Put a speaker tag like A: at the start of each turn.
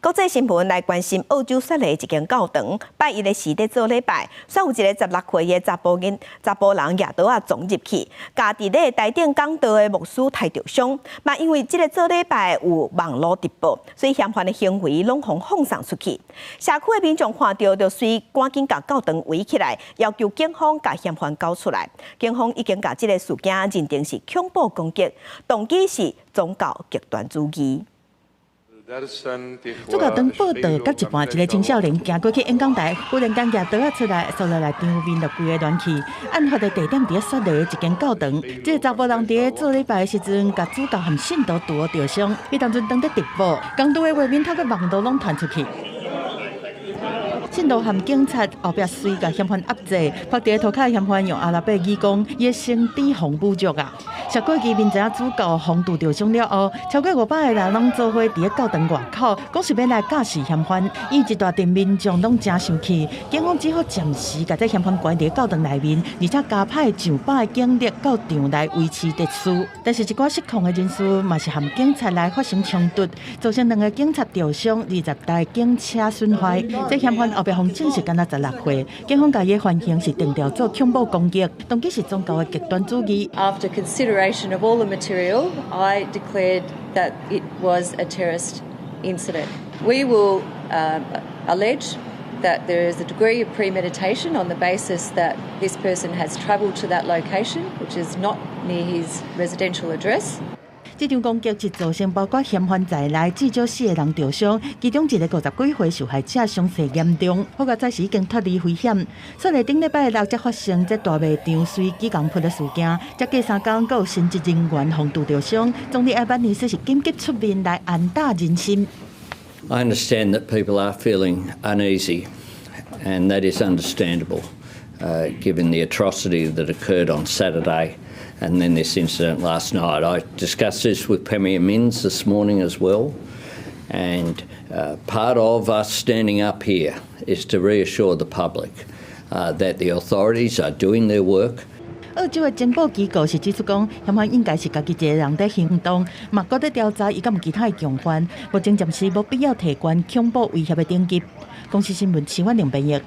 A: 國際新聞來關心澳洲雪梨一間教堂，拜一的時佇做禮拜，煞有一个16歲的查埔囡查埔人舉刀仔撞入去，共佇咧台頂講道的牧師刣著傷。嘛因為這个做禮拜有網路直播，所以嫌犯的行為攏予放送出去。社區的民眾看著就隨趕緊共教堂圍起來，要求警方共嫌犯交出來。警方已經共這个事件認定是恐怖攻擊，動機是宗教極端主義。
B: 主教堂報道到一半，一个青少年行過去演講台，忽然間舉刀仔出來，紲落來場面就規个亂去。案發的地點佇咧雪梨一間教堂，這个查埔人佇咧做禮拜的時陣，共主教和信徒挃著傷。彼當陣當佇直播，講道的畫面透過網路攏傳出去。信徒和警察後壁隨共嫌犯壓制，趴佇塗跤的嫌犯用阿拉伯語講，伊的身體防武足啊。社區居民知影主教予挃著傷了後，超過500个人攏做伙佇咧教堂外口，講是欲來監視嫌犯。伊一大陣民眾攏誠生氣，警方只好暫時共這嫌犯關佇教堂內面，而且加派上百个警力到場來維持秩序。但是，一寡失控的人士嘛是和警察來發生衝突，造成兩个警察著傷，20台警車損壞。這嫌犯後壁予證實敢若16歲，警方共伊的犯行是定調做恐怖攻擊，動機是宗教的極端主義。
C: After consideration of all the material, I declared that it was a terrorist incident. We will allege that there is a degree of premeditation on the basis that this person has travelled to that location, which is not near his residential address.
B: 這場攻擊是造成包括嫌犯在內至少四个人著傷，其中一个50幾歲受害者傷勢嚴重，好佳哉是已經脫離危險。雪梨頂禮拜六才發生這大賣場隨機共噴的事件，才過3工，閣有神職人員予挃著傷，總理艾班尼斯是緊急出面來安撫人心。
D: I understand that people are feeling uneasy, and that is understandable, given the atrocity that occurred on Saturday and then this incident last night. I discussed this with Premier Minns this morning as well, and part of us standing up here is to reassure the public that the authorities are doing their work.
B: 澳洲的情報機構是指出講，嫌犯應該是家己一个人佇行動，嘛閣佇調查伊敢有其他的共犯，目前暫時無必要提懸恐怖威脅的等級。公視新聞徐婉玲編譯。